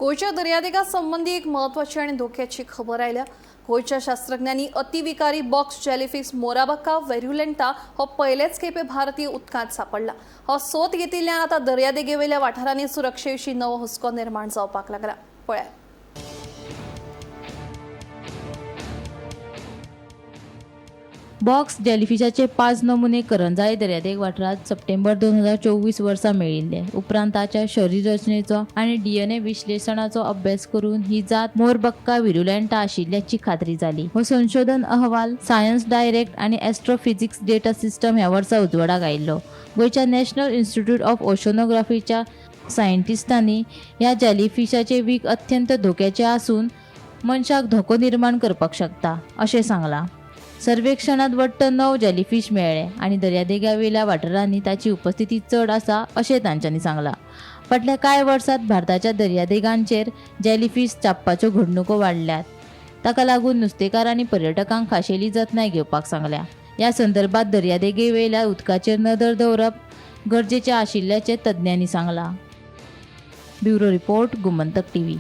गोंयच्या दर्यादेगा संबंदी एक म्हत्वाची आनी धोक्याची खबर आयल्या. गोंयच्या शास्त्रज्ञांनी अतिविकारी बॉक्स जेलीफिश मोराबक्का व्हेरुलेंटा हो पयलेच खेपे भारतीय उदकांत सापडला. हो सोद घेतिल्ल्यान आतां दर्यादेगेवेल्या वाठारांनी सुरक्षे विशीं नवो हुस्को निर्माण जावपाक लागला. पळयात. बॉक्स जेलीफिशाचे 5 नमुने करंजाळे दर्यादेग वाठारांत सप्टेंबर 2024 वर्सा मेळिल्ले. उपरांत ताच्या शरीर रचनेचो आनी डीएनए विश्लेशणाचो अभ्यास करून ही जात मोरबक्का विरुलेंटा आशिल्ल्याची खात्री जाली. हो संशोधन अहवाल सायन्स डायरेक्ट आनी एस्ट्रोफिजिक्स डेटा सिस्टम ह्या वर्सा उजवाडाक आयिल्लो. गोंयच्या नॅशनल इन्स्टिट्यूट ऑफ ओशनोग्राफीच्या सायंटिस्टांनी ह्या जेलीफिशाचे वीख अत्यंत धोक्याचे आसून मनशाक धोको निर्माण करपाक शकता अशें सांगलां. सर्वेक्षणात वट्ट 9 जेलीफिश मेळ्ळे आनी दर्यादेगावेल्या वाठारांनी ताची उपस्थिती चड आसा अशें तांच्यांनी सांगलां. फाटल्या कांय वर्सांत भारताच्या दर्यादेगांचेर जेलीफिश चाबपाच्यो घडणुको वाडल्यात. ताका लागून नुस्तेकार आनी पर्यटकांक खाशेली जतनाय घेवपाक सांगल्या. ह्या संदर्भात दर्यादेगेवेल्या उदकाचेर नदर दवरप गरजेचें आशिल्ल्याचें तज्ञांनी सांगलां. Bureau report, Gomantak TV.